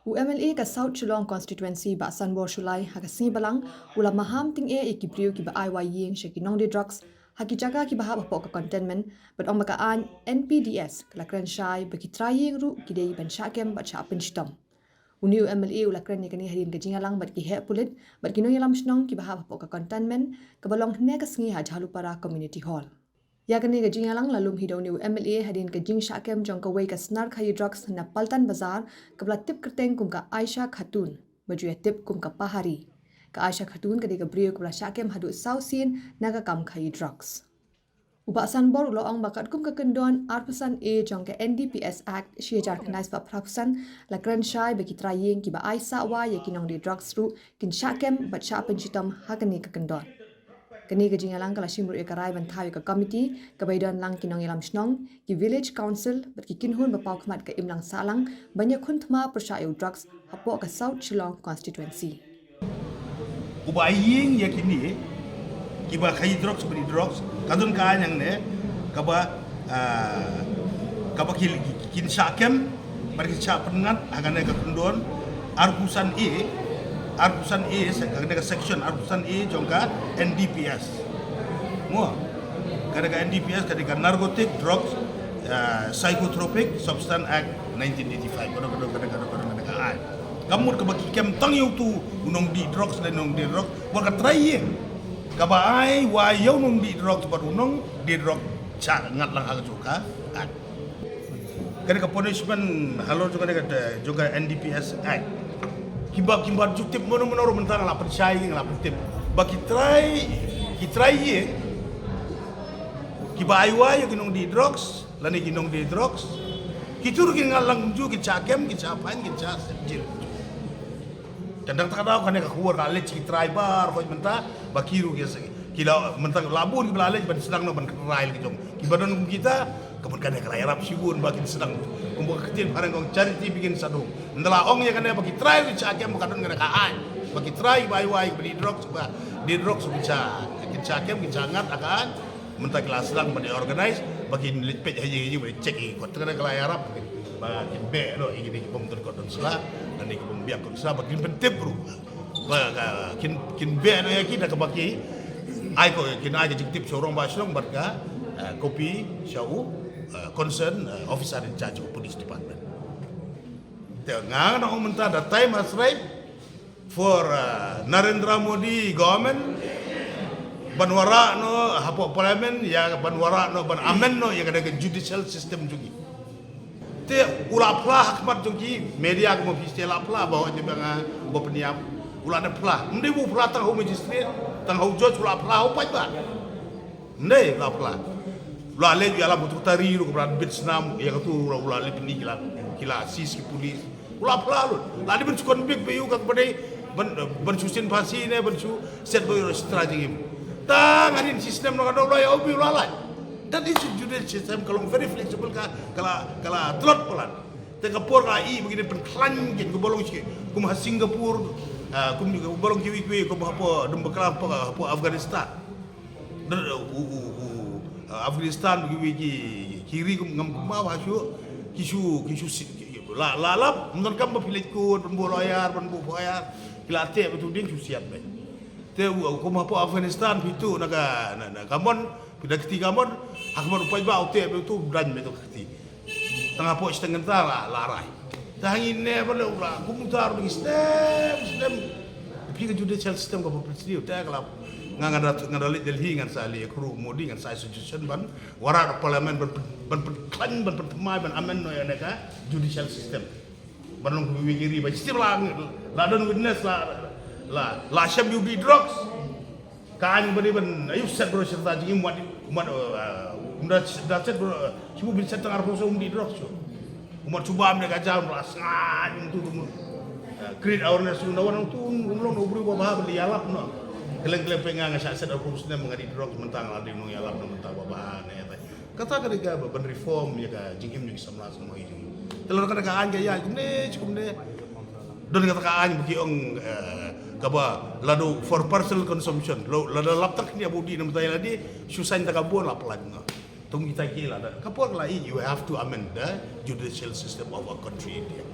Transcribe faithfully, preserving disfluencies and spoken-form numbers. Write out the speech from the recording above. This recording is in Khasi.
U M L A ka South Shillong Constituency, Bah Sanbor Shullai, ha ka sngi Balang u la maham tyngeh ïa ki briew kiba ai wai ïing sha ki nongdie drugs ha ki jaka kiba hap hapoh ka containment, bad ong ba ka aiñ N P D S ka la kren shai ba ki trai ïing ruh ki dei ban shah kem bad shah pynshitom. Une u M L A u la kren ïa kane hadien ka jingïalang bad ki heh pulit bad ki nongïalam shnong kiba hap hapoh ka containment kaba long hynne ka sngi ha Jhalupara Community Hall. Ïa kane ka jingïalang la lum hi da une u M L A hadien ka jingshah kem jong kawei ka snar khaïi drugs na Paltan Bazar kaba la tip kyrteng kum ka Aisha Khatun, ba ju ïatip kum ka Pahari. Ka Aisha Khatun ka dei ka briew kaba la shah kem haduh saw sien na ka kam khaïi drugs. U Bah Sanbor u la ong ba katkum ka kyndon arphew san A jong ka N D P S Act, shi hajar khyndai spah phra phew san, la kren shai ba ki trai ïing kiba ai sah wai ïa ki nongdie drugs ruh kin shah kem bad shah pynshitom ha kane ka kyndon. Kane ka jingïalang ka la shim ruh ïa ka rai ban thaw ïa ka komiti kaba ïadon lang ki nongïalam shnong, ki village council bad ki kynhun ba paw khmat ka imlang sahlang ban ïakhun thma pyrshah ïa u drugs hapoh ka South Shillong Constituency. Uba ai ïing ïa kine kiba khaïi drugs, ba die drugs, ka don ka aiñ hangne kaba, ah, kaba ki, ki, kin shah kem bad kin shah pynngat ha kane ka kyndon arphew san A, arphew san A, se-, kane ka section arphew san A jong ka N D P S. Mo, kane ka N D P S, kane ka Narcotic Drugs, ah, Psychotropic Substance Act nineteen eighty-five. Kane, kane, kane, kane, kane, kane ka aiñ. Ka mut kaba ki kem tang ïa utu u nongdie drugs lane nongdie drugs bad ka trai ïing kaba ai wai ïa u nongdie drugs bad u nongdie drugs, shah ngat lang ha kajuh ka aiñ. Kane ka punishment halor jong kane ka, jong ka N D P S Act. Kiba, kiba ju tip mano mano ruh mynta nga la pynshai, nga la pyntip ba ki trai, ki trai ïing kiba ai wai ïa ki nongdie drugs lane ki nongdie drugs, kito ruh kin ngat lang kumjuh, kin shah kem, kin shah fine, kin shah jel. Tang da kata ka daw kane ka khubor ka leit sha ki trai baroh mynta ba ki ruh ki, ki la, mynta la bun kiba la leit ban sdang noh ban kynrai la ki jong. Kiba don kum kita, ka mut kane ka la ïarap shibun ba kin sdang. Kumba ka ktien phareng ka ong, charity begins at home. Ynda la ong ïa kane ba ki trai ruh kin shah kem, ba ka don kane ka aiñ ba ki trai ba ai wai ba die drugs, ba die drugs kin shah, kin shah kem, kin shah ngat ha ka aiñ. Mynta ki la sdang ban ïa organize ba kin leit peit ha ïing ha ïing ban check ïa ki kot. Te kane ka la ïarap ba kin beh noh ïa kine ki bym don kot don sla, lane ki bym biang kot sla, ba kin pyntip ruh. Ba ka, kin, kin beh noh ïa ki da kaba ki ai ko, kin ai ka jingtip sha u rangbah shnong bad ka, eh, copy sha u, eh, concern, eh, officer in charge of police department. Te nga nga ong mynta the time has ripe for, uh, Narendra Modi government ban wanrah noh hapoh parliament, ïa ban wanrah noh, ban amend noh ïa ka judicial system jong ngi. Te u la phla ha khmat jong ki media, kumba phi te la phla ba hoi te ba nga ba pynïap. U la dep phla. Ym dei ba u phla tang ha u magistrate, tang ha u judge, u la phla ha u paidbah. Ym dei, u la phla. U la leit u ïalam utu u tari ruh, u la bit snam ïa katu, u la leit bynta, ki la, ki la seize ki police. U la phla lut. La dei ban shu convict beit ïa u, kaba dei ban, ban shu shin phasi ne ban shu set beit ïa u sha jingim. Tang hadien shi snem noh ka dei u la ïa u beit, u la lait. That is judicial system, ka long very flexible, ka, ka la, ka la tlot palat. Te ka por ka la ïoh ba kin pynkhlaiñ kein, kumba long shi, kum ha Singapore, ah, kum, kumba long kiwei kiwei, kum hapoh, dum bakla hapoh, hapoh Afghanistan. Dang, uh, uh, uh, uh, Afghanistan, kiwei ki, ki ri kum ngam kumba ba shu, ki shu, ki shu si-, ki, la, la lap, ym donkam ba phi leit kot, ban buh lawyer, ban buh lawyer, ki la teh beit u dieng shu siat beit. Te, uh, kum hapoh Afghanistan, phi tuh na ka, na, na ka mon, phi da kti ka mon, ha ka mon u paidbah u teh beit u, u daiñ beit u ka kti. Tang hapoh shiteng kynta la, la rai. Te hangne ba leh u la kumta ruh ngi snem, snem. Phi ka judicial system kaba pynsniew te ka la, nga, nga da, nga da leit Delhi, ngan sa leit ïakynduh u Modi, ngan sa ai suggestion ban wanrah parliament ban, ban, ban pynkhlaiñ, ban pynthymmai, ban amend noh ïa kane ka judicial system. Ban long kumba ki ri ba shisha la, la don witness la, la, la shem ïa u die drugs. Ka aiñ ba dei ban ïa u set baroh shi rta jingim, wat, wat, uh, um da, da set baroh, uh, shi bun set tang arphew snem um die drugs shuh. Um wat shu bam ne ka jam la sngain um tu tu mun. Uh, create awareness um da wan um tu um long u briew ba bha ban ïalap noh. Kylleng kylleng peit nga, nga shah set arphew snem nga die drugs, mynta nga la dei nongïalap noh mynta ba bha ne. Kata ka dei kaba ban reform ïa ka jingim jong ki samla samoi jong ngi. Te lada kata ka aiñ ka ïaid kumne shi kumne. Don kata ka aiñ ba ki ong, eh, kaba lada for personal consumption. Lada lap tang kine aba die namar ïa lade, shu saiñ ta ka bond la pynlait noh. Te ym kita ki lada. Ka por ka la ïoh, you have to amend the judicial system of our country India.